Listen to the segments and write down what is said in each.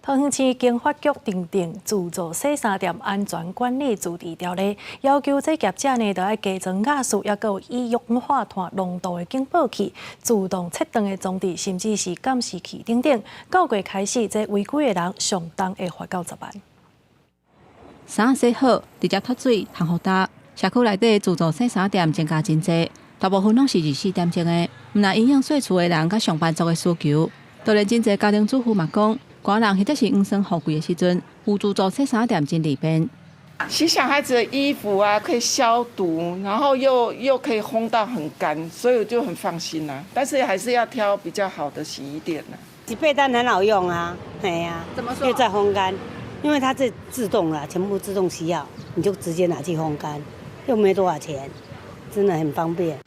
桃園市經發局訂定自助洗衫店安全管理自治條例，要求這業者呢，著愛加裝瓦斯，抑閣有一氧化碳濃度的警報器、自動切斷的裝置，甚至是監視器等等。九月開始，這違規的人上重會罰到10萬。衫洗好，直接脫水，烘予焦。社區內底自助洗衫店增加真濟，大部分攏是24點鐘的。毋但影響細厝的人佮上班族的需求，就連真濟家庭主婦嘛講，寒人或者是黃霜雨季的時陣，有自助洗衫店真利便。洗小孩子的衣服啊，可以消毒，然後又可以烘到很乾，所以我就很放心啦。但是還是要挑比較好的洗衣店啦。洗被單很好用啊，係啊，怎麼說？又再烘乾，因為它是自動啦，全部自動洗好，你就直接拿去烘乾，又沒多少錢，真的很方便。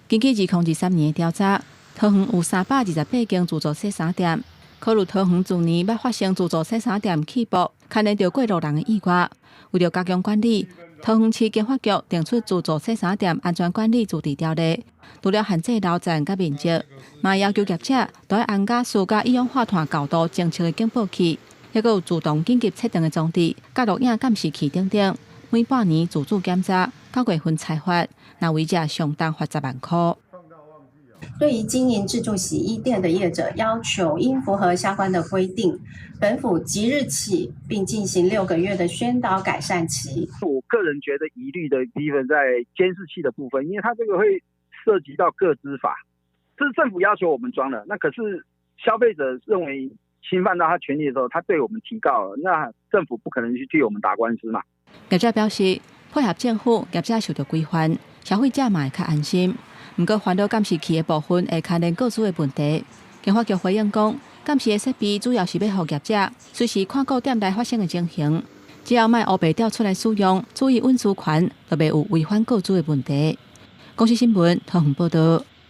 根據2023年的調查，桃園有328間自助洗衫店，考慮桃園自年捌發生自助洗衫店起爆，牽連著過路人的意外。為著加強管理，桃園市經發局定出自助洗衫店安全管理自治條例，除了限制樓層佮面積，嘛要求業者都愛安瓦斯佮一氧化碳高度偵測的警報器，抑閣有自動緊急切斷的裝置、佮錄影監視器等等。每半年自主檢查，9月份裁罰，若違者上重罰10萬箍。對於經營自助洗衣店的業者，要求應符合相關的規定。本府即日起，並進行6個月的宣導改善期。我個人覺得疑慮的部分在監視器的部分，因為它這個會涉及到個資法，這是政府要求我們裝的。那可是消費者認為侵犯到他權利的時候，他對我們提告了，那政府不可能去替我們打官司嘛。業者表示，配合政府，業者受著規範，消費者嘛會較安心。毋過，煩惱監視器的部分會牽連個資的問題。經發局回應講，監視的設備主要是欲予業者隨時看顧店內發生的情形，只要莫烏白調出來使用，注意隱私權，就袂有違反個資的問題。公視新聞，桃園報導。